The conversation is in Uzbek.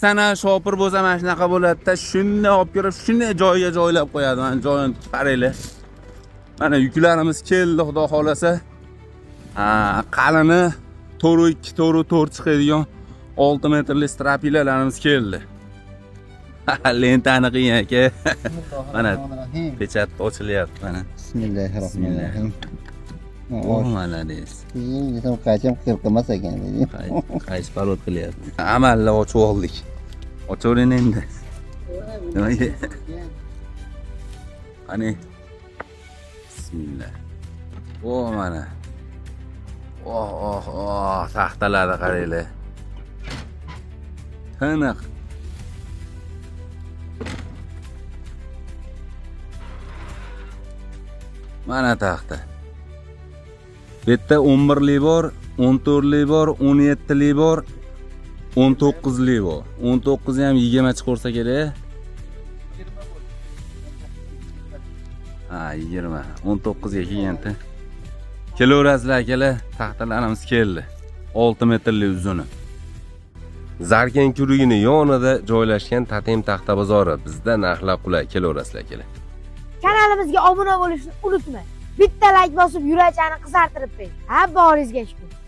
Sana shopir bo'lsa mana shunaqa bo'ladi-da, shunday olib kirib, shunday joyiga joylab qo'yadi. Mana joyini qaranglar. Mana yuklarimiz keldi, xudo xolasa. Ha, qalini 4.2, 4.4 chiqadigan 6 metrli strapilalarimiz keldi. Lentani qiyin aka. Mana pechat ochilyapti mana. Bismillahirrohmanirrohim. Oh, молодец. Desam qaycham qirqimas ekan dedi. Qaysi parod qilyapti? Amallab ochib oldik. Ochavering endi. Nimaga? Qani. Bismillah. Oh, mana. Oh, oh, oh, taxtalarni qaranglar. Tiniq. Mana taxta. Bu yerda 11lik bor, 14lik bor, 17lik bor, 19lik bor. 19 ham 20 chiqarsa kerak. Ha, 20. 19 ga kelganda. Kelaverasizlar akalar, taxtalarimiz keldi. 6 metrli uzuni. Zarken kurugini yonida joylashgan Tatem taxta bozori. Bizda narxlar qulay, kelaverasizlar akalar. Kanalimizga obuna bo'lishni unutmang. Bitta like bosib yurakchani qizartirib qo'ying. Ha, boringizga shukur.